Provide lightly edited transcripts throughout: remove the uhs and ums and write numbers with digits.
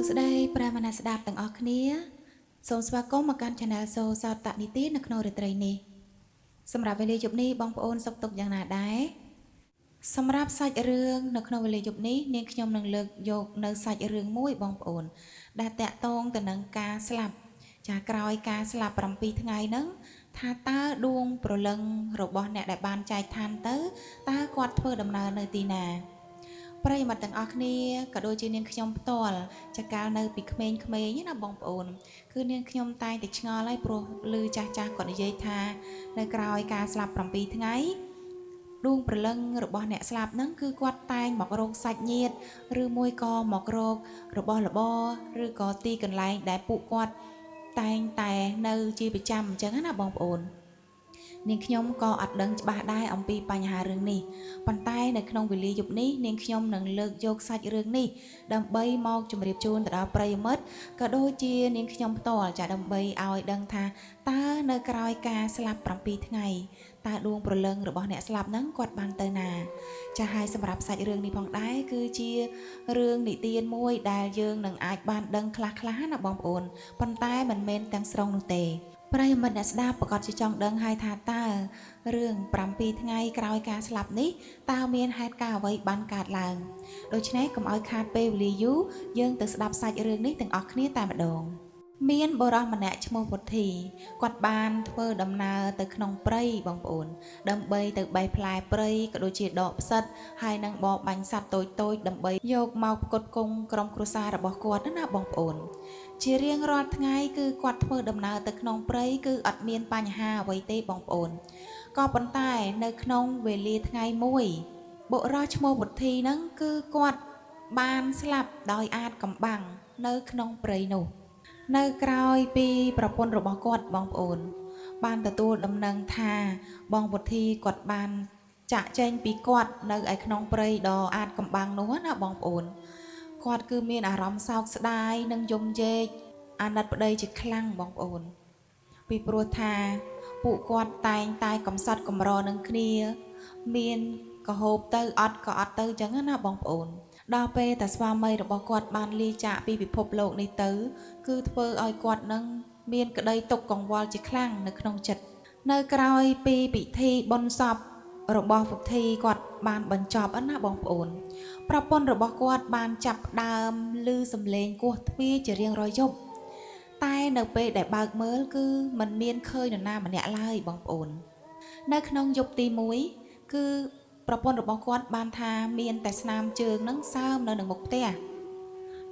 ស្តីប្រិយមិត្តអ្នកស្ដាប់ទាំងអស់គ្នាសូមស្វាគមន៍មកកាន់ Channel សូសតនីតិនៅក្នុងរាត្រីនេះសម្រាប់វេលាយប់នេះបងប្អូនសុខទុក្ខយ៉ាងណាដែរសម្រាប់សាច់រឿងនៅក្នុងវេលាយប់នេះនាងខ្ញុំនឹងលើកយកនៅសាច់រឿងមួយបងប្អូនដែលតាក់ទងទៅនឹងការស្លាប់ចាក្រោយការស្លាប់7ថ្ងៃហ្នឹងថាតើដួងព្រលឹងរបស់អ្នកដែលបានចែកឋានទៅតើគាត់ធ្វើដំណើរនៅទីណាប្រិយមិត្តទាំងអស់គ្នាក៏ដូចជានាងខ្ញុំផ្ទាល់ចាកាលនៅពីក្មេងៗណាបងប្អូនគឺនាងខ្ញុំតែងតែឆ្ងល់ហើយព្រោះឮចាស់ៗគាត់និយាយថានៅក្រោយការស្លាប់7ថ្ងៃដួងព្រលឹងរបស់អ្នកស្លាប់ហ្នឹងគឺគាត់តែងមករកសាច់ញាតិឬមួយក៏មករករបស់របរឬក៏ទីកន្លែងដែលពួកគាត់តែងតែនៅជាប្រចាំអញ្ចឹងណាបងប្អូននាងខ្ញុំក៏អត់ដឹងច្បាស់ដែរអំពីបញ្ហារឿងនេះប៉ុន្តែនៅក្នុងវេលាយប់នេះនាងខ្ញុំនឹងលើកយកសាច់រឿងនេះដើម្បីមកជម្រាបជូនទៅដល់ប្រិយមិត្តក៏ដូចជានាងខ្ញុំផ្ទាល់ចាដើម្បីឲ្យដឹងថាតើនៅក្រោយការស្លាប់7ថ្ងៃតើដួងព្រលឹងរបស់អ្នកស្លាប់ហ្នឹងគាត់បានទៅណាចាហើយសម្រាប់សាច់រឿងនេះផងដែរគឺជារឿងនិទានមួយដែលយើងនឹងអាចបានដឹងខ្លះៗណាបងប្អូនប៉ុន្តែមិនមែនទាំងស្រុងនោះទេប្រិយមិត្តអ្នកស្ដាប់ប្រកាសជាចង់ដឹងហើយថាតើរឿង7ថ្ងៃក្រោយការស្លាប់នេះតើមានហេតុការណ៍អ្វីបានកើតឡើងដូច្នេះកុំឲ្យខាតពេលវេលាយូរយើងទៅស្ដាប់សាច់រឿងនេះទាំងអស់គ្នាតែម្ដងមានបុរសម្នាក់ឈ្មោះវុធីគាត់បានធ្វើដំណើរទៅក្នុងព្រៃបងប្អូនដើម្បីទៅបេះផ្លែព្រៃក៏ដូចជាដកផ្សិតហើយនិងបរបាញ់សត្វតូចៗដើម្បីយកមកផ្គត់ផ្គង់ក្រុមគ្រួសាររបស់គាត់ណាបងប្អូនជារៀងរាល់ថ្ងៃគឺគាត់ធ្វើដំណើរទៅក្នុងព្រៃគឺអត់មានបញ្ហាអ្វីទេបងប្អូនក៏ប៉ុន្តែនៅក្នុងវេលាថ្ងៃមួយបុរសឈ្មោះវុធីហ្នឹងគឺគាត់បានស្លាប់ដោយអាចកំបាំងនៅក្នុងព្រៃនោះនៅក្រោយពីប្រពន្ធរបស់គាត់បងប្អូនបានទទួលដំណឹងថាបងវុធីគាត់បានចាក់ចែងពីគាត់នៅឯក្នុងព្រៃដ៏អាចកំបាំងនោះណាបងប្អូនគាត់គឺមានអារម្មណ៍សោកស្ដាយនិងយំយែកអាណិតប្តីជាខ្លាំងបងប្អូនពីព្រោះថាពួកគាត់តែងតែកំសត់កម្រនឹងគ្នាមានក៏ហូបទៅអត់ក៏អត់ទៅចឹងណាបងប្អូនដល់ពេលតាស្វាមីរបស់គាត់បានលាចាកពីពិភពលោកនេះទៅគឺធ្វើឲ្យគាត់នឹងមានក្តីទុក្ខកង្វល់ជាខ្លាំងនៅក្នុងចិត្តនៅក្រោយពីពិធីបុណ្យសពរបស់វុធីគាត់បានបញ្ចប់ណាបងប្អូនប្រពន្ធរបស់គាត់បានចាប់ផ្ដើមឮសំឡេងគោះទ្វារជារៀងរាល់យប់តែនៅពេលដែលបើកមើលគឺមិនមានឃើញនរណាម្នាក់ឡើយបងប្អូននៅក្នុងយប់ទី1គឺប្រពន្ធរបស់គាត់បានថាមានតែស្នាមជើងនឹងសើមនៅនឹងមុខផ្ទះ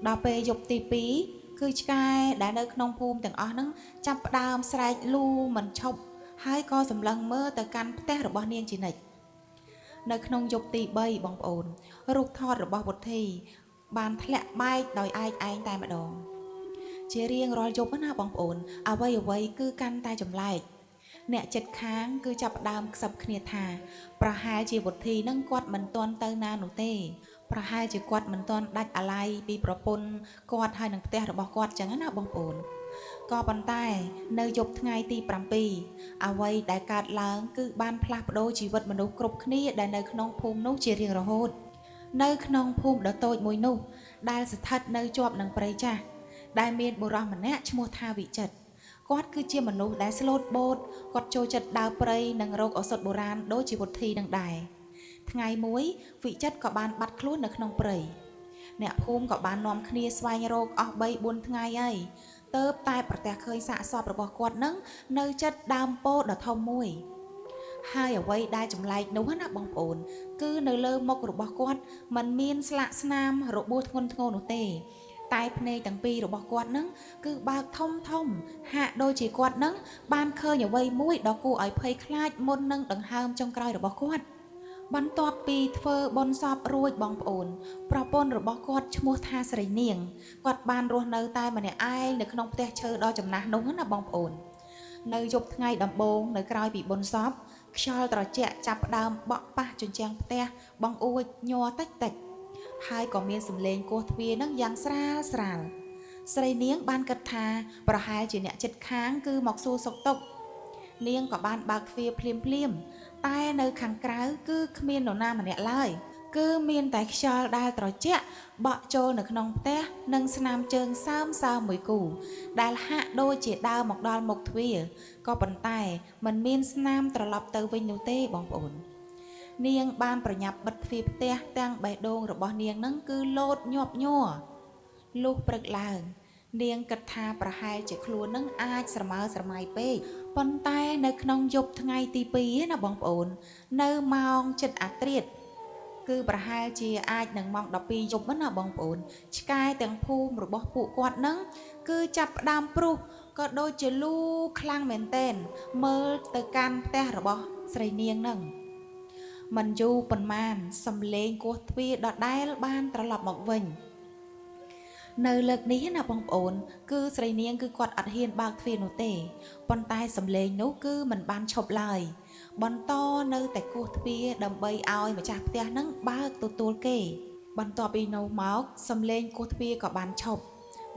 ដល់ពេលយប់ទី2គឺឆ្កែដែលនៅក្នុងភូមិទាំងអស់ហ្នឹងចាប់ផ្ដើមស្រែកលូមិនឈប់ហើយក៏សម្លឹងមើលទៅកាន់ផ្ទះរបស់នាងជានិច្ចនៅក្នុងយប់ទី3បងប្អូនរូបថតរបស់វុធីបានធ្លាក់បែកដោយឯកឯងតែម្ដងជារៀងរាល់យប់ណាបងប្អូនអ្វីៗគឺកាន់តែចម្លែកអ្នកចិត្តខាងគឺចាប់ផ្ដើមខ្សឹបគ្នាថាប្រហែលជាវុធីនឹងគាត់មិនទាន់ទៅណានោះទេប្រហែលជាគាត់មិនទាន់ដាច់អាល័យពីប្រពន្ធគាត់ហើយនឹងផ្ទះរបស់គាត់ចឹងណាបងប្អូនក៏ប៉ុន្តែនៅយប់ថ្ងៃទី7អ្វីដែលកើតឡើងគឺបានផ្លាស់ប្ដូរជីវិតមនុស្សគ្រប់គ្នាដែលនៅក្នុងភូមិនោះជារៀងរហូតនៅក្នុងភូមិដ៏តូចមួយនោះដែលស្ថិតនៅជាប់នឹងព្រៃចាស់ដែលមានបុរសម្នាក់ឈ្មោះថាវិចិត្រគាត់គឺជាមនុស្សដែលស្លូតបូតគាត់ចូលចិត្តដើរព្រៃនិងរកឱសថបុរាណដូចជាវុធីនឹងដែរថ្ងៃមួយវិចិត្រក៏បានបាត់ខ្លួននៅក្នុងព្រៃអ្នកភូមិក៏បាននាំគ្នាស្វែងរកអស់3 4ថ្ងៃហើយទៅតែប្រទះឃើញសាកសពរបស់គាត់នឹងនៅចិត្តដើមពោធិ៍ដ៏ធំមួយហើយអ្វីដែលចម្លែកនោះណាបងប្អូនគឺនៅលើមុខរបស់គាត់មិនមានស្លាកស្នាមរបួសធ្ងន់ធ្ងរនោះទេតែភ្នែកទាំងពីររបស់គាត់នឹងគឺបើកធំធំហាក់ដូចជាគាត់នឹងបានឃើញអ្វីមួយដ៏គួរឲ្យភ័យខ្លាចមុននឹងដង្ហើមចុងក្រោយរបស់គាត់បន្ទាប់ពីធ្វើបុណ្យសពរួចបងប្អូនប្រពន្ធរបស់គាត់ឈ្មោះថាស្រីនាងគាត់បានរស់នៅតែម្នាក់ឯងនៅក្នុងផ្ទះឈើដ៏ចំណាស់នោះណាបងប្អូននៅយប់ថ្ងៃដំបូងនៅក្រោយពីបុណ្យសពខ្យល់ត្រជាក់ចាប់ផ្ដើមបក់ប៉ះជញ្ជាំងផ្ទះបង្អួចញ័រតិចតិចហើយក៏មានសំឡេងគោះទ្វារនឹងយ៉ាងស្រាលស្រាលស្រីនាងបានគិតថាប្រហែលជាអ្នកចិត្តខាងគឺមកសួរសុខទុក្ខនាងក៏បានបើកទ្វារភ្លាមភ្លាមតែនៅខាងក្រៅគឺគ្មាននរណាម្នាក់ឡើយ គឺមានតែខ្យល់ដែលត្រជាក់បក់ចូលនៅក្នុងផ្ទះនិងស្នាមជើងសើមសើមមួយគូដែលហាក់ដូចជាដើរមកដល់មុខទ្វារក៏ប៉ុន្តែមិនមានស្នាមត្រឡប់ទៅវិញនោះទេបងប្អូននាងបានប្រញាប់បិទទ្វារផ្ទះទាំងបេះដូងរបស់នាងនឹងគឺលោតញាប់ញ័រលុះព្រឹកឡើងនាងគិតថាប្រហែលជាខ្លួននឹងអាចស្រមើស្រមៃពេកប៉ុន្តែនៅក្នុងយប់ថ្ងៃទី2ណាបងប្អូននៅម៉ោងជិតអាត្រៀតគឺប្រហែលជាអាចនឹងម៉ោង12យប់ណាបងប្អូនឆ្កែទាំងភូមិរបស់ពួកគាត់នឹងគឺចាប់ផ្ដើមព្រុសក៏ដូចជាលូខ្លាំងមែនទែនមើលទៅកាន់ផ្ទះរបស់ស្រីនាងនឹងមិនយូរប៉ុន្មានសំឡេងគោះទ្វារដដែលបានត្រឡប់មកវិញនៅលើកនេះណាបងប្អូនគឺស្រីនាងគឺគាត់អត់ហ៊ានបើកទ្វារនោះទេប៉ុន្តែសំឡេងនោះគឺមិនបានឈប់ឡើយបន្តនៅតែគោះទ្វារដើម្បីឲ្យម្ចាស់ផ្ទះនឹងបើកទទួលគេបន្ទាប់ពីនោះមកសំឡេងគោះទ្វារក៏បានឈប់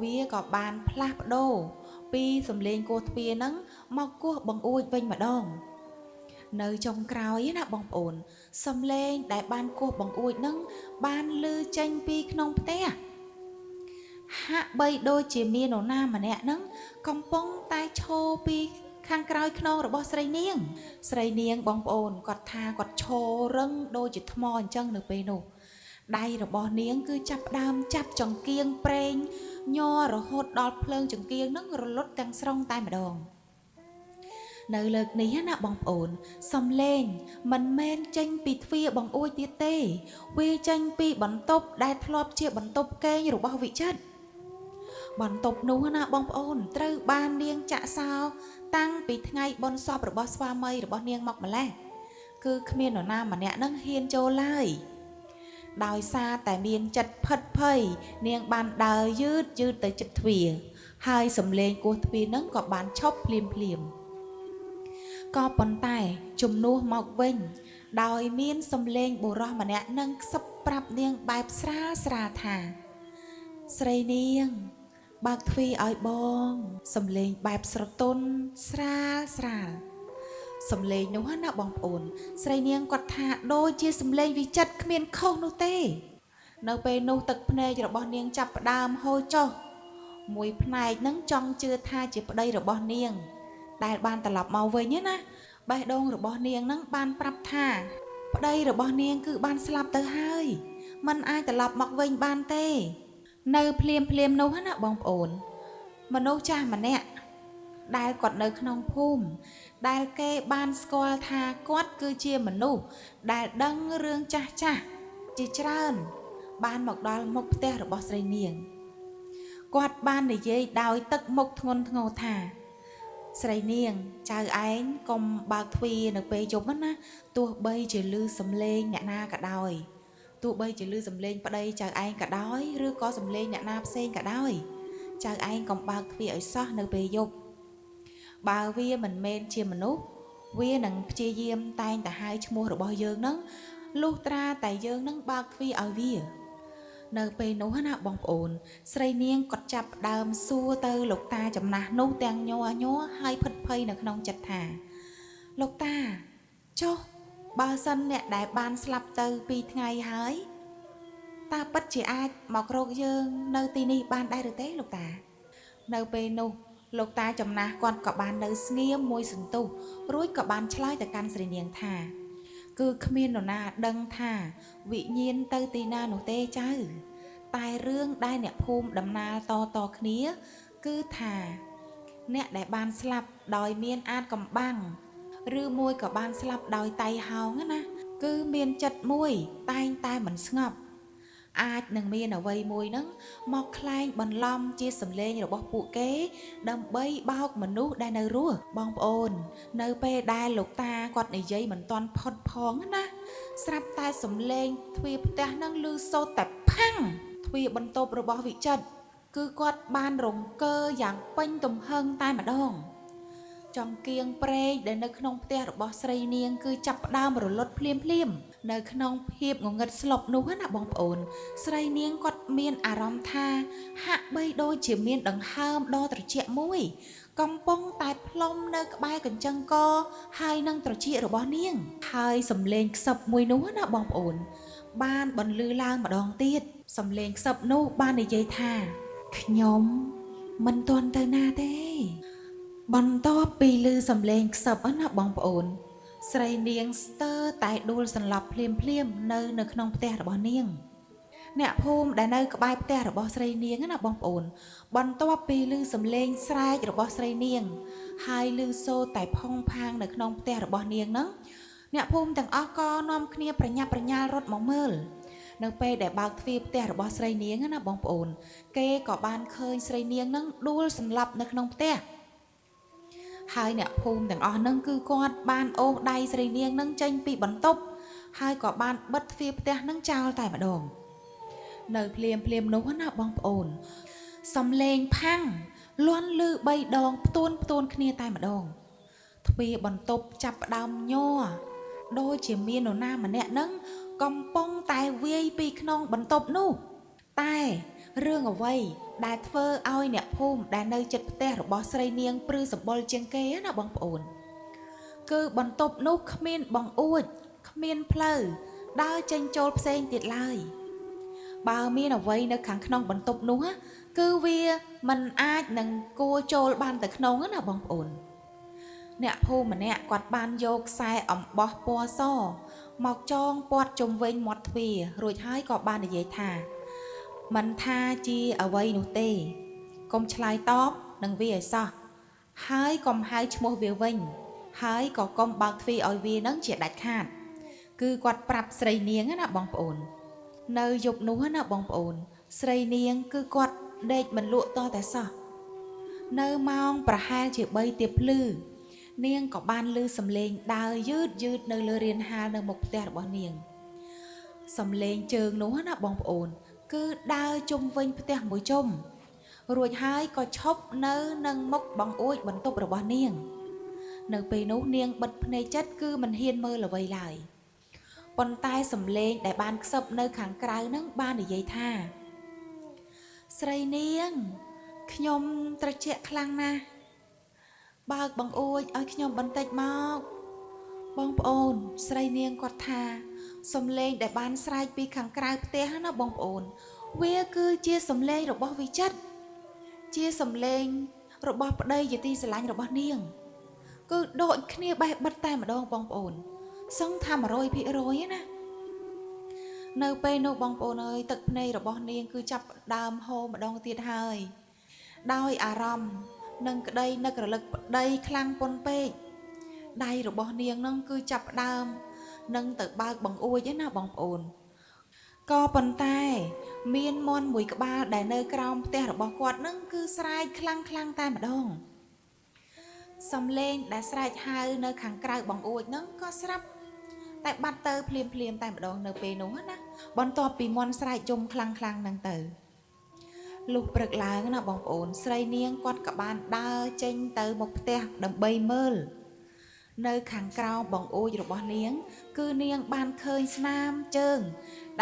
វាក៏បានផ្លាស់ប្ដូរពីសំឡេងគោះទ្វារនឹងមកគោះបង្អួចវិញម្ដងនៅចុងក្រោយណាបងប្អូនសំឡេងដែលបានគោះបង្អួចនឹងបានឮចេញពីក្នុងផ្ទះហាក់បីដូចជាមាននរណាម្នាក់នឹងកំពុងតែឈរពីខាងក្រោយខ្នងរបស់ស្រីនាងស្រីនាងបងប្អូនគាត់ថាគាត់ឈររឹងដូចជាថ្មអញ្ចឹងនៅពេលនោះដៃរបស់នាងគឺចាប់ផ្ដើមចាប់ចង្គៀងប្រេងញ័ររហូតដល់ភ្លើងចង្គៀងនឹងរលត់ទាំងស្រុងតែម្ដងនៅលើកនេះណាបងប្អូនសំឡេងមិនមែនចេញពីទ្វារបង្អួចទៀតទេវាចេញពីបន្ទប់ដែលធ្លាប់ជាបន្ទប់គេងរបស់វិចិត្របន្ទប់នោះណាបងប្អូនត្រូវបាននាងចាក់សោតាំងពីថ្ងៃបុណ្យសពរបស់ស្វាមីរបស់នាងមកម្លេះគឺគ្មាននរណាម្នាក់នឹងហ៊ានចូលឡើយដោយសារតែមានចិត្តផិតភ័យនាងបានដើរយឺតយឺតទៅជិតទ្វារហើយសំឡេងគោះទ្វារនឹងក៏បានឈប់ភ្លាមភ្លាមក៏ប៉ុន្តែជំនួសមកវិញដោយមានសំឡេងបុរសម្នាក់នឹងខ្សឹបប្រាប់នាងបែបស្រាលស្រាលថាស្រីនាងបើកទ្វារឲ្យបងសំឡេងបែបស្រទន់ស្រាលស្រាលសំឡេងនោះណាបងប្អូនស្រីនាងគាត់ថាដូចជាសំឡេងវិចិត្រគ្មានខុសនោះទេនៅពេលនោះទឹកភ្នែករបស់នាងចាប់ផ្ដើមហូរចុះមួយផ្នែកនឹងចង់ជឿថាជាប្តីរបស់នាងដែលបានត្រឡប់មកវិញណាបេះដូងរបស់នាងនឹងបានប្រាប់ថាប្តីរបស់នាងគឺបានស្លាប់ទៅហើយមិនអាចត្រឡប់មកវិញបានទេនៅភ្លាមភ្លាមនោះណាបងប្អូនមនុស្សចាស់ម្នាក់ដែលគាត់នៅក្នុងភូមិដែលគេបានស្គាល់ថាគាត់គឺជាមនុស្សដែលដឹងរឿងចាស់ចាស់ជាច្រើនបានមកដល់មុខផ្ទះរបស់ស្រីនាងគាត់បាននិយាយដោយទឹកមុខធ្ងន់ធ្ងរថាស្រីនាងចៅឯងកុំបើកទ្វារនៅពេលយប់ណាទោះបីជាឮសំឡេងអ្នកណាក៏ដោយទោះបីជាឮសំឡេងប្តីចៅឯងក៏ដោយឬក៏សំឡេងអ្នកណាផ្សេងក៏ដោយចៅឯងកុំបើកទ្វារឲ្យសោះនៅពេលយប់បើវាមិនមែនជាមនុស្សវានឹងព្យាយាមតែងតែហៅឈ្មោះរបស់យើងនឹងលុះត្រាតែយើងនឹងបើកទ្វារឲ្យវានៅពេលនោះណាបងប្អូនស្រីនាងគាត់ចាប់ផ្ដើមសួរទៅលោកតាចំណាស់នោះទាំងញ័រញ័រហើយភិតភ័យនៅក្នុងចិត្តថាលោកតាចុះបើសិនអ្នកដែលបានស្លាប់ទៅ2ថ្ងៃហើយតើពិតជាអាចមករកយើងនៅទីនេះបានដែរឬទេលោកតានៅពេលនោះលោកតាចំណាស់គាត់ក៏បាននៅស្ងៀមមួយសន្ទុះរួចក៏បានឆ្លើយទៅកាន់ស្រីនាងថាគឺគ្មាននរណាដឹងថាវិញ្ញាណទៅទីណានោះទេចៅតែរឿងដែលអ្នកភូមិដំណាលតតគ្នាគឺថាអ្នកដែលបានស្លាប់ដោយមានអាចកំបាំងឬមួយក៏បានស្លាប់ដោយតៃហោងណាគឺមានចិត្តមួយតែងតែមិនស្ងប់អាចនឹងមានអ្វីមួយនឹងមកក្លែងបន្លំជាសំឡេងរបស់ពួកគេដើម្បីបោកមនុស្សដែលនៅរស់បងប្អូននៅពេលដែលលោកតាគាត់និយាយមិនទាន់ផុតផងណាស្រាប់តែសំឡេងទ្វារផ្ទះនឹងឮសូរតែផាំងទ្វារបន្ទប់របស់វិចិត្រគឺគាត់បានរង្គើយ៉ាងពេញទំហឹងតែម្ដងចង្គៀងព្រែកដែលនៅក្នុងផ្ទះរបស់ស្រីនាងគឺចាប់ផ្ដើមរលត់ភ្លាមភ្លាមនៅក្នុងភាពងងឹតស្លុបនោះណាបងប្អូនស្រីនាងគាត់មានអារម្មណ៍ថាហាក់បីដូចជាមានដង្ហើមដ៏ត្រជាក់មួយកំពុងតែផ្លុំនៅក្បែរកញ្ចឹងកហើយនឹងត្រចៀករបស់នាងហើយសំឡេងខ្សឹបមួយនោះណាបងប្អូន បានបន្លឺឡើងម្ដងទៀតសំឡេងខ្សឹបនោះបាននិយាយថាខ្ញុំមិនទាន់ទៅណាទេបន្ទាប់ពីឮសំឡេងខ្សឹបណាបងប្អូនស្រីនាងស្ទើរតែដួលសន្លប់ភ្លាមភ្លាមនៅក្នុងផ្ទះរបស់នាងអ្នកភូមិដែលនៅក្បែរផ្ទះរបស់ស្រីនាងណាបងប្អូនបន្ទាប់ពីឮសំឡេងស្រែករបស់ស្រីនាងហើយឮសូរតែផុងផាងនៅក្នុងផ្ទះរបស់នាងហ្នឹងអ្នកភូមិទាំងអស់ក៏នាំគ្នាប្រញាប់ប្រញាល់រត់មកមើលនៅពេលដែលបើកទ្វារផ្ទះរបស់ស្រីនាងណាបងប្អូនគេក៏បានឃើញស្រីនាងហ្នឹងដួលសន្លប់នៅក្នុងផ្ទះហើយអ្នកភូមិទាំងអស់ហ្នឹងគឺគាត់បានអូសដៃស្រីនាងហ្នឹងចេញពីបន្ទប់ហើយក៏បានបិទទ្វារផ្ទះហ្នឹងចោលតែម្ដងនៅភ្លាមភ្លាមនោះណាបងប្អូនសំឡេងផាំងលាន់លឺ3ដងផ្ទួនផ្ទួនគ្នាតែម្ដងទ្វារបន្ទប់ចាប់ផ្ដើមញ័រដូចជាមាននរណាម្នាក់ហ្នឹងកំពុងតែវាយពីក្នុងបន្ទប់នោះតែរឿងអ្វីដែលធ្វើឲ្យអ្នកភូមិដែលនៅជិតផ្ទះរបស់ស្រីនាងព្រឺសម្បុរជាងគេណាបងប្អូនគឺបន្ទប់នោះគ្មានបង្អួចគ្មានផ្លូវដើរចេញចូលផ្សេងទៀតឡើយបើមានអ្វីនៅខាងក្នុងបន្ទប់នោះគឺវាមិនអាចនឹងគួរចូលបានទៅក្នុងណាបងប្អូនអ្នកភូមិម្នាក់គាត់បានយកខ្សែអំបោះពណ៌សមកចងព័ទ្ធជុំវិញមាត់ទ្វាររួចហើយក៏បាននិយាយថាមិនថាជាអ្វីនោះទេកុំឆ្លើយតបនឹងវាឲ្យសោះហើយកុំហៅឈ្មោះវាវិញហើយក៏កុំបើកទ្វារឲ្យវានឹងជាដាច់ខាតគឺគាត់ប្រាប់ស្រីនាងណាបងប្អូននៅយប់នោះណាបងប្អូនស្រីនាងគឺគាត់ដេកមិនលក់តតែសោះនៅម៉ោងប្រហែលជា3ទៀបភ្លឺនាងក៏បានឮសំឡេងដើរយឺតយឺតនៅលើរានហាលនៅមុខផ្ទះរបស់នាងសំឡេងជើងនោះណាបងប្អូនគឺដើរជុំវិញផ្ទះមួយជុំរួចហើយក៏ឈប់នៅនឹងមុខបង្អួចបន្ទប់របស់នាងនៅពេលនោះនាងបិទភ្នែកចិត្តគឺមិនហ៊ានមើលអ្វីឡើយប៉ុន្តែសំឡេងដែលបានខ្សឹបនៅខាងក្រៅនឹងបាននិយាយថាស្រីនាងខ្ញុំត្រជាក់ខ្លាំងណាស់បើកបង្អួចឲ្យខ្ញុំបន្តិចមកបងប្អូនស្រីនាងគាត់ថាសំឡេងដែលបានស្រែកពីខាងក្រៅផ្ទះណាបងប្អូនវាគឺជាសំឡេងរបស់វិចិត្រជាសំឡេងរបស់ប្តីជាទីស្រឡាញ់របស់នាងគឺដូចគ្នាបេះបិទតែម្ដងបងប្អូនសឹងថា100%ណានៅពេលនោះបងប្អូនអើយទឹកភ្នែករបស់នាងគឺចាប់ដើមហូរម្ដងទៀតហើយដោយអារម្មណ៍និងក្តីនឹករលឹកប្តីខ្លាំងពន់ពេកដៃរបស់នាងនឹងគឺចាប់ដើមនឹងទៅបើកបង្អួចឯណាបងប្អូនក៏ប៉ុន្តែមានមន់មួយក្បាលដែលនៅក្រោមផ្ទះរបស់គាត់នឹងគឺស្រែកខ្លាំងខ្លាំងតែម្ដងសំឡេងដែលស្រែកហៅនៅខាងក្រៅបង្អួចនឹងក៏ស្រាប់តែបាត់ទៅភ្លាមភ្លាមតែម្ដងនៅពេលនោះណាបន្ទាប់ពីមន់ស្រែកយំខ្លាំងខ្លាំងហ្នឹងទៅលុះព្រឹកឡើងណាបងប្អូនស្រីនាងគាត់ក៏បានដើរចេញទៅមុខផ្ទះដើម្បីមើលនៅខាងក្រោមបង្អួចរបស់នាងគឺនាងបានឃើញស្នាមជើង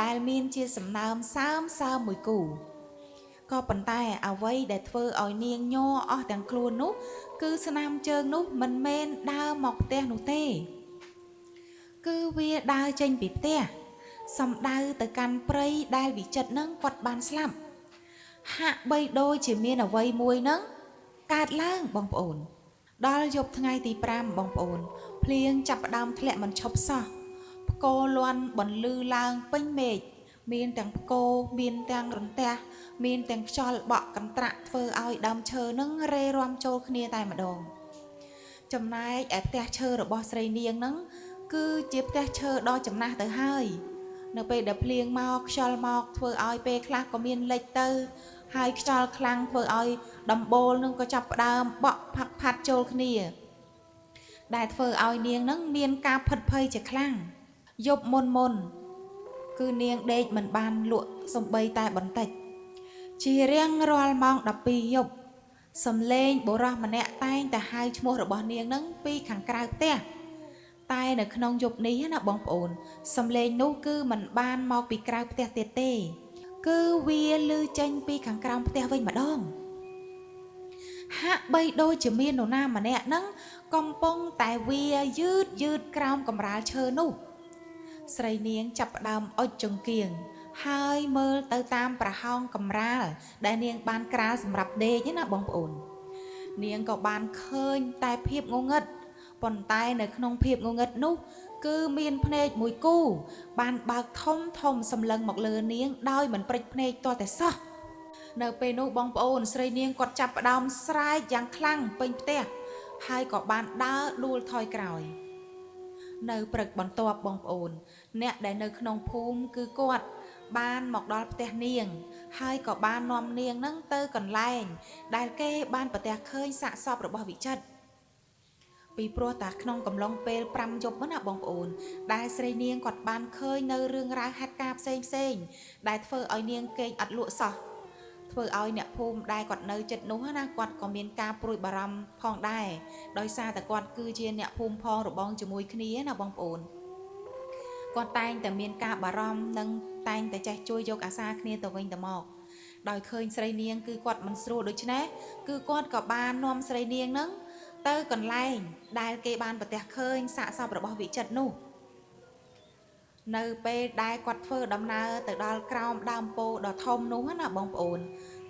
ដែលមានជាសំណើមសើមសើមមួយគូក៏ប៉ុន្តែអ្វីដែលធ្វើឲ្យនាងញ័រអស់ទាំងខ្លួននោះគឺស្នាមជើងនោះមិនមែនដើរមកផ្ទះនោះទេគឺវាដើរចេញពីផ្ទះសំដៅទៅកាន់ព្រៃដែលវិចិត្រនឹងគាត់បានស្លាប់ហាក់បីដូចជាមានអ្វីមួយនឹងកើតឡើងបងប្អូនដល់យប់ថ្ងៃទី5បងប្អូនភ្លៀងចាប់ផ្ដើមធ្លាក់មិនឈប់សោះផ្គរលាន់បន្លឺឡើងពេញមេឃមានទាំងផ្គរមានទាំងរន្ទះមានទាំងខ្យល់បក់កន្ត្រាក់ធ្វើឲ្យដើមឈើនឹងរេរាំចូលគ្នាតែម្ដងចំណែកឯផ្ទះឈើរបស់ស្រីនាងនឹងគឺជាផ្ទះឈើដ៏ចំណាស់ទៅហើយនៅពេលដែលភ្លៀងមកខ្យល់មកធ្វើឲ្យពេលខ្លះក៏មានលិចទៅហើយខ្យល់ខ្លាំងធ្វើឲ្យដំបូលនឹងក៏ចាប់ផ្ដើមបក់ផាត់ផាត់ចូលគ្នាដែលធ្វើឲ្យនាងនឹងមានការភិតភ័យជាខ្លាំងយប់មុនមុនគឺនាងដេកមិនបានលក់សំបីតែបន្តិចជារៀងរាល់ម៉ោង12យប់សំឡេងបុរសម្នាក់តែងតែហៅឈ្មោះរបស់នាងនឹងពីខាងក្រៅផ្ទះតែនៅក្នុងយប់នេះណាបងប្អូនសំឡេងនោះគឺមិនបានមកពីក្រៅផ្ទះទៀតទេគឺវាឮចេញពីខាងក្រោមផ្ទះវិញម្ដងហាក់បីដូចជាមាននរណាម្នាក់នឹងកំពុងតែវាយឺតយឺតក្រោមកម្រាលឈើនោះ ស្រីនាងចាប់ផ្ដើមអុចចង្គៀងហើយមើលទៅតាមប្រហោងកម្រាលដែលនាងបានក្រាលសម្រាប់ដេកណាបងប្អូននាងក៏បានឃើញតែភាពងងឹតប៉ុន្តែនៅក្នុងភាពងងឹតនោះគឺមានភ្នែកមួយគូបានបើកធំធំសម្លឹងមកលើនាងដោយមិនព្រិចភ្នែកទាល់តែសោះនៅពេលនោះបងប្អូនស្រីនាងគាត់ចាប់ផ្ដើមស្រែកយ៉ាងខ្លាំងពេញផ្ទះហើយក៏បានដើរដួលថយក្រោយនៅព្រឹកបន្ទាប់បងប្អូនអ្នកដែលនៅក្នុងភូមិគឺគាត់បានមកដល់ផ្ទះនាងហើយក៏បាននាំនាងនឹងទៅកន្លែងដែលគេបានប្រទះឃើញសាកសពរបស់វិចិត្រពីព្រោះតាក្នុងកំឡុងពេល5យប់ណាបងប្អូនដែលស្រីនាងគាត់បានឃើញនៅរឿងរ៉ាវហេតុការណ៍ផ្សេងផ្សេងដែលធ្វើឲ្យនាងគេងអត់លក់សោះធ្វើឲ្យអ្នកភូមិដែលគាត់នៅចិត្តនោះណាគាត់ក៏មានការព្រួយបារម្ភផងដែរដោយសារតែគាត់គឺជាអ្នកភូមិផងរបងជាមួយគ្នាណាបងប្អូនគាត់តែងតែមានការបារម្ភនិងតែងតែចេះជួយយកអាសាគ្នាទៅវិញទៅមកដោយឃើញស្រីនាងគឺគាត់មិនស្រួលដូច្នេះគឺគាត់ក៏បាននាំស្រីនាងនឹងទៅកន្លែងដែលគេបានប្រទះឃើញសាកសពរបស់វិចិត្រនោះនៅពេលដែលគាត់ធ្វើដំណើរទៅដល់ក្រោមដើមពោធិ៍ដ៏ធំនោះណាបងប្អូន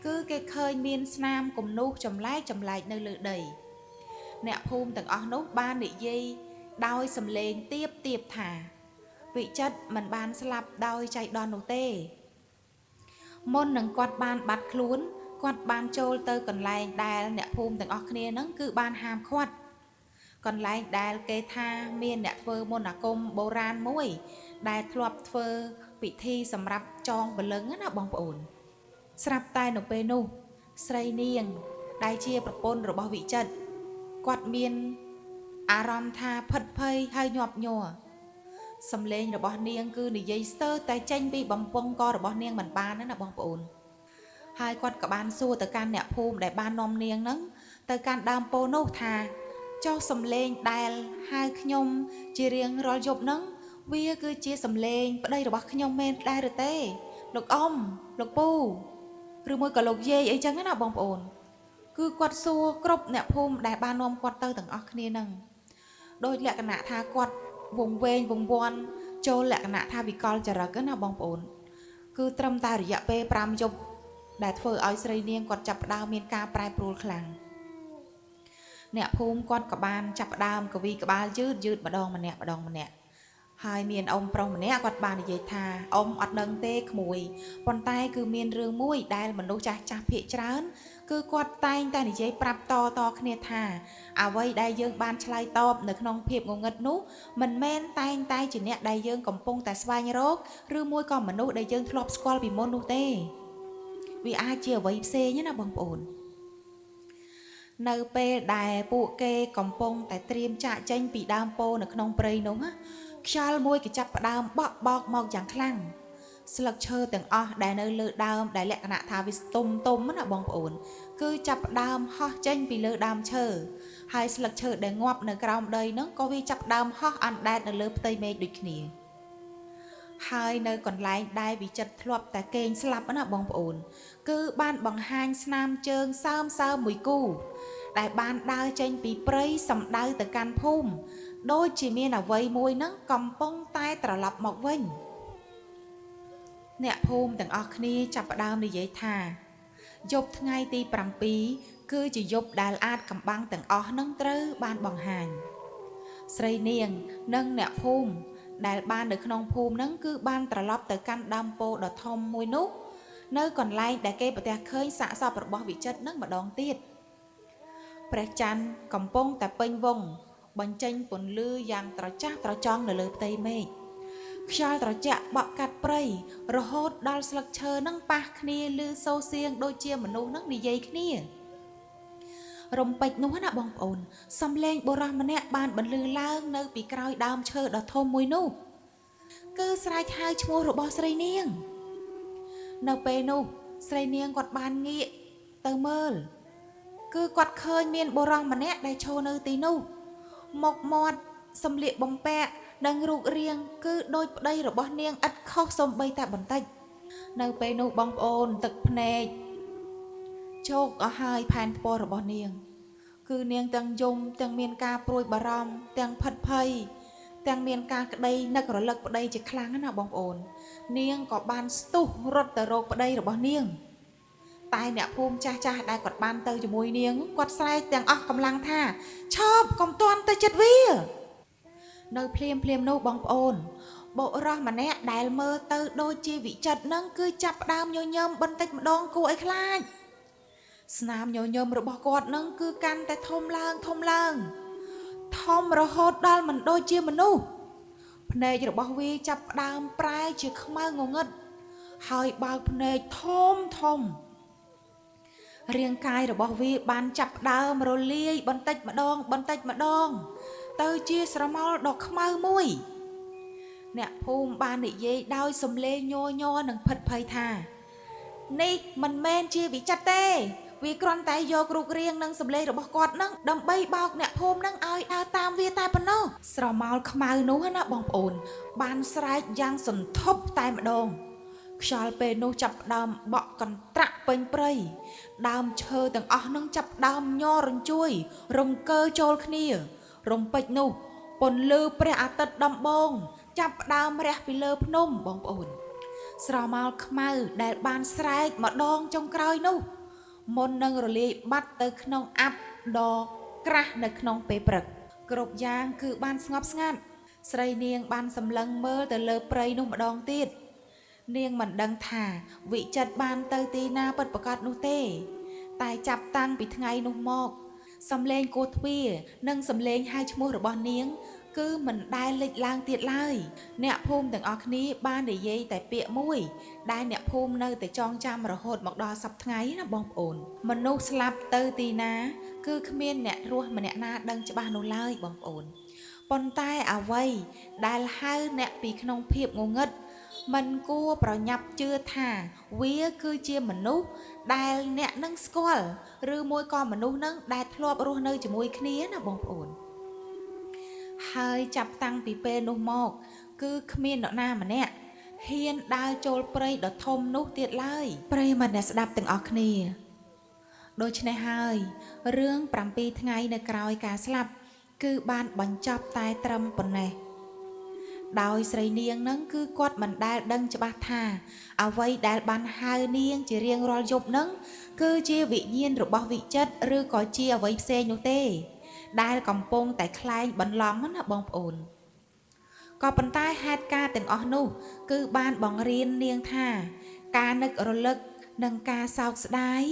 គឺគេឃើញមានស្នាមគំនូសចម្លែកចម្លែកនៅលើដីអ្នកភូមិទាំងអស់នោះបាននិយាយដោយសំឡេងទៀបទៀបថាវិចិត្រមិនបានស្លាប់ដោយចៃដន្យនោះទេមុននឹងគាត់បានបាត់ខ្លួនគាត់បានចូលទៅកន្លែងដែលអ្នកភូមិទាំងអស់គ្នានឹងគឺបានហាមឃាត់កន្លែងដែលគេថាមានអ្នកធ្វើមន្តអាគមបុរាណមួយដែលធ្លាប់ធ្វើពិធីសម្រាប់ចងព្រលឹងណាបងប្អូនស្រាប់តែនៅពេលនោះស្រីនាងដែលជាប្រពន្ធរបស់វិចិត្រគាត់មានអារម្មណ៍ថាភិតភ័យហើយញាប់ញ័រសំឡេងរបស់នាងគឺនិយាយស្ទើរតែចេញពីបំពង់ករបស់នាងមិនបានណាបងប្អូនហើយគាត់ក៏បានសួរទៅកាន់អ្នកភូមិដែលបាននាំនាងហ្នឹងទៅកាន់ដើមពោធិ៍នោះថាចុះសំឡេងដែលហៅខ្ញុំជារៀងរាល់យប់ហ្នឹងវាគឺជាសំឡេងប្តីរបស់ខ្ញុំមែនដែរឬទេលោកអ៊ំលោកពូឬមួយក៏លោកយាយអីចឹងណាបងប្អូនគឺគាត់សួរគ្រប់អ្នកភូមិដែលបាននាំគាត់ទៅទាំងអស់គ្នាហ្នឹងដោយលក្ខណៈថាគាត់វង្វេងវង្វាន់ចូលលក្ខណៈថាវិកលចរិតណាបងប្អូនគឺត្រឹមតែរយៈពេល5យប់ដែលធ្វើឲ្យស្រីនាងគាត់ចាប់ផ្ដើមមានការប្រែប្រួលខ្លាំងអ្នកភូមិគាត់ក៏បានចាប់ផ្ដើមកវីក្បាលយឺតយឺតម្ដងម្នាក់ម្ដងម្នាក់ហើយមានអ៊ំប្រុសម្នាក់គាត់បាននិយាយថាអ៊ំអត់ដឹងទេក្មួយប៉ុន្តែគឺមានរឿងមួយដែលមនុស្សចាស់ចាស់ភាគច្រើនគឺគាត់តែងតែនិយាយប្រាប់តតគ្នាថាអ្វីដែលយើងបានឆ្លើយតបនៅក្នុងភាពងងឹតនោះមិនមែនតែងតែជាអ្នកដែលយើងកំពុងតែស្វែងរកឬមួយក៏មនុស្សដែលយើងធ្លាប់ស្គាល់ពីមុននោះទេវាអាចជាអ្វីផ្សេងណាបងប្អូននៅពេលដែលពួកគេកំពុងតែត្រៀមចាកចេញពីដើមពោធិ៍នៅក្នុងព្រៃនោះខ្យល់មួយក៏ចាប់ផ្ដើមបក់បោកមកយ៉ាងខ្លាំងស្លឹកឈើទាំងអស់ដែលនៅលើដើមដែលលក្ខណៈថាវាស្ទុំទុំណាបងប្អូនគឺចាប់ផ្ដើមហោះចេញពីលើដើមឈើហើយស្លឹកឈើដែលងាប់នៅក្រោមដីហ្នឹងក៏វាចាប់ផ្ដើមហោះអណ្ដែតនៅលើផ្ទៃមេឃដូចគ្នាហើយនៅកន្លែងដែលវិចិត្រធ្លាប់តែគេងស្លាប់ណាបងប្អូនគឺបានបង្ហាញស្នាមជើងសើមសើមមួយគូដែលបានដើរចេញពីព្រៃសំដៅទៅកាន់ភូមិដូចជាមានអ្វីមួយនឹងកំពុងតែត្រឡប់មកវិញអ្នកភូមិទាំងអស់គ្នាចាប់ផ្ដើមនិយាយថាយប់ថ្ងៃទី7គឺជាយប់ដែលអាចកំបាំងទាំងអស់នឹងត្រូវបានបង្ហាញស្រីនាងនិងអ្នកភូមិដែលបាននៅក្នុងភូមិនឹងគឺបានត្រឡប់ទៅកាន់ដើមពោធិ៍ដ៏ធំមួយនោះនៅកន្លែងដែលគេប្រទះឃើញសាកសពរបស់វិចិត្រនឹងម្ដងទៀតព្រះច័ន្ទកំពុងតែពេញវង់បញ្ចេញពន្លឺយ៉ាងត្រចះត្រចង់នៅលើផ្ទៃមេឃខ្យល់ត្រជាក់បក់កាត់ព្រៃរហូតដល់ស្លឹកឈើនឹងប៉ះគ្នាឮសូរសៀងដូចជាមនុស្សនឹងនិយាយគ្នារំពេចនោះណាបងប្អូនសំឡេងបុរសម្នាក់បានបន្លឺឡើងនៅពីក្រោយដើមឈើដ៏ធំមួយនោះគឺស្រែកហៅឈ្មោះរបស់ស្រីនាងនៅពេលនោះស្រីនាងគាត់បានងាកទៅមើលគឺគាត់ឃើញមានបុរសម្នាក់ដែលឈរនៅទីនោះមុខមាត់សម្លៀកបំពាក់និងរូបរាងគឺដូចប្តីរបស់នាងឥតខុសសូម្បីតែបន្តិចនៅពេលនោះបងប្អូនទឹកភ្នែកជោគអស់ហើយផែនថ្ពាល់របស់នាងគឺនាងទាំងយំទាំងមានការព្រួយបារម្ភទាំងភិតភ័យ ទាំងមានការក្តីនឹករលឹកប្តីជាខ្លាំងណាបងប្អូន នាងក៏បានស្ទុះរត់ទៅរកប្តីរបស់នាង តែអ្នកភូមិចាស់ចាស់ដែលគាត់បានទៅជាមួយនាងគាត់ស្រែកទាំងអស់កម្លាំងថាឈប់កុំទាន់ទៅចិត្តវា នៅភ្លាមភ្លាមនោះបងប្អូនបុរសម្នាក់ដែលមើលទៅដូចជាវិចិត្រនឹងគឺចាប់ផ្ដើមញញឹមបន្តិចម្ដងគួរឲ្យខ្លាចស្នាមញញឹមរបស់គាត់នឹងគឺកាន់តែធំឡើងធំឡើងធំរហូតដល់មិនដូចជាមនុស្សភ្នែករបស់វាចាប់ផ្ដើមប្រែជាខ្មៅងងឹតហើយបើកភ្នែកធំធំរាងកាយរបស់វាបានចាប់ផ្ដើមរលាយបន្តិចម្ដងបន្តិចម្ដង ទៅជាស្រមោលដ៏ខ្មៅមួយ អ្នកភូមិបាននិយាយដោយសំឡេងញ័រញ័រនិងភិតភ័យថានេះមិនមែនជាវិចិត្រទេវាគ្រាន់តែយករូបរាងនិងសម្លេងរបស់គាត់នឹងដើម្បីបោកអ្នកភូមិនឹងឲ្យដើរតាមវាតែប៉ុណ្ណោះស្រមោលខ្មៅនោះណាបងប្អូន បានស្រែកយ៉ាងសន្ធប់តែម្ដងខ្យល់ពេលនោះចាប់ផ្ដើមបក់កន្ត្រាក់ពេញព្រៃដើមឈើទាំងអស់នឹងចាប់ផ្ដើមញ័ររញ្ជួយរង្គើចូលគ្នា រំពេចនោះពន្លឺព្រះអាទិត្យដំបូងចាប់ផ្ដើមរះពីលើភ្នំបងប្អូន ស្រមោលខ្មៅដែលបានស្រែកម្ដងចុងក្រោយនោះមុននឹងរលាយបាត់ទៅក្នុងអាប់ដ៏ក្រាស់នៅក្នុងពេលព្រឹកគ្រប់យ៉ាងគឺបានស្ងប់ស្ងាត់ស្រីនាងបានសម្លឹងមើលទៅលើព្រៃនោះម្ដងទៀតនាងមិនដឹងថាវិចិត្របានទៅទីណាពិតប្រាកដនោះទេ តែចាប់តាំងពីថ្ងៃនោះមកសំឡេងគោះទ្វារនិងសំឡេងហៅឈ្មោះរបស់នាង គឺមិនដែលលេចឡើងទៀតឡើយអ្នកភូមិទាំងអស់គ្នាបាននិយាយតែពាក្យមួយ ដែលអ្នកភូមិនៅតែចងចាំរហូតមកដល់សប្តាហ៍ថ្ងៃណាបងប្អូនមនុស្សស្លាប់ទៅទីណា គឺគ្មានអ្នករស់ម្នាក់ណាដឹងច្បាស់នោះឡើយបងប្អូនប៉ុន្តែអ្វីដែលហៅអ្នកពីក្នុងភាពងងឹតមិនគួរប្រញាប់ជឿថាវាគឺជាមនុស្សដែលអ្នកនឹងស្គាល់ឬមួយក៏មនុស្សនឹងដែលធ្លាប់រស់នៅជាមួយគ្នាណាបងប្អូនហើយចាប់តាំងពីពេលនោះមក គឺគ្មាននរណាម្នាក់ហ៊ានដើរចូលព្រៃដ៏ធំនោះទៀតឡើយប្រិយមិត្តអ្នកស្ដាប់ទាំងអស់គ្នាដូច្នេះហើយរឿង7ថ្ងៃនៅក្រោយការស្លាប់គឺបានបញ្ចប់តែត្រឹមប៉ុណ្ណេះដោយស្រីនាងនឹងគឺគាត់មិនដែលដឹងច្បាស់ថាអ្វីដែលបានហៅនាងជារៀងរាល់យប់នឹងគឺជាវិញ្ញាណរបស់វិចិត្រឬក៏ជាអ្វីផ្សេងនោះទេ ដែលកំពុងតែក្លែងបន្លំណាបងប្អូនក៏ប៉ុន្តែហេតុការណ៍ទាំងអស់នោះ គឺបានបង្រៀននាងថា ការនឹករលឹកនិងការសោកស្ដាយ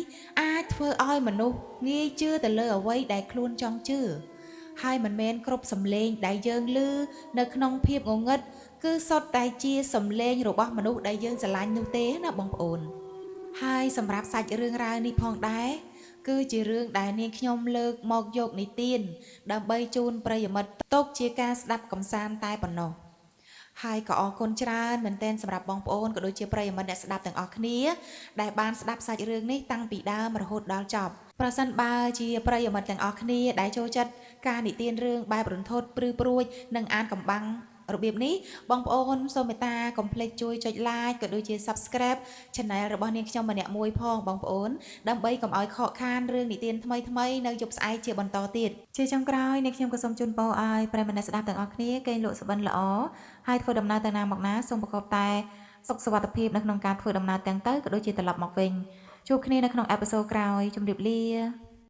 អាចធ្វើឲ្យមនុស្សងាយជឿទៅលើអ្វីដែលខ្លួនចង់ជឿហើយមិនមែនគ្រប់សំឡេងដែលយើងឮនៅក្នុងភាពងងឹតគឺសុទ្ធតែជាសំឡេងរបស់មនុស្សដែលយើងស្រឡាញ់នោះទេណាបងប្អូនហើយសម្រាប់សាច់រឿងរ៉ាវនេះផងដែរគឺជារឿងដែលនាងខ្ញុំលើកមកយកនិទានដើម្បីជូនប្រិយមិត្តទុកជាការស្ដាប់កម្សាន្តតែប៉ុណ្ណោះហើយក៏អរគុណច្រើនមែនទែនសម្រាប់បងប្អូនក៏ដូចជាប្រិយមិត្តអ្នកស្ដាប់ទាំងអស់គ្នាដែលបានស្ដាប់សាច់រឿងនេះតាំងពីដើមរហូតដល់ចប់ប្រសិនបើជាប្រិយមិត្តទាំងអស់គ្នាដែលចូលចិត្តការនិទានរឿងបែបរន្ធត់ព្រឺព្រួចនិងអានកំបាំងរបៀបនេះបងប្អូនសូមមេត្តាកុំភ្លេចជួយចុច Like ក៏ដូចជា Subscribe Channel របស់នាងខ្ញុំម្នាក់មួយផងបងប្អូនដើម្បីកុំឲ្យខកខានរឿងនិទានថ្មីៗនៅយប់ស្អែកជាបន្តទៀតជាចុងក្រោយនាងខ្ញុំក៏សូមជូនពរឲ្យប្រិយមិត្តអ្នកស្ដាប់ទាំងអស់គ្នាគេងលក់សុបិនល្អហើយធ្វើដំណើរទៅណាមកណាសូមប្រកបតែសុខសុវត្ថិភាពនៅក្នុងការធ្វើដំណើរទាំងទៅក៏ដូចជាត្រឡប់មកវិញជួបគ្នានៅក្នុងអេពីសូតក្រោយជម្រាបលា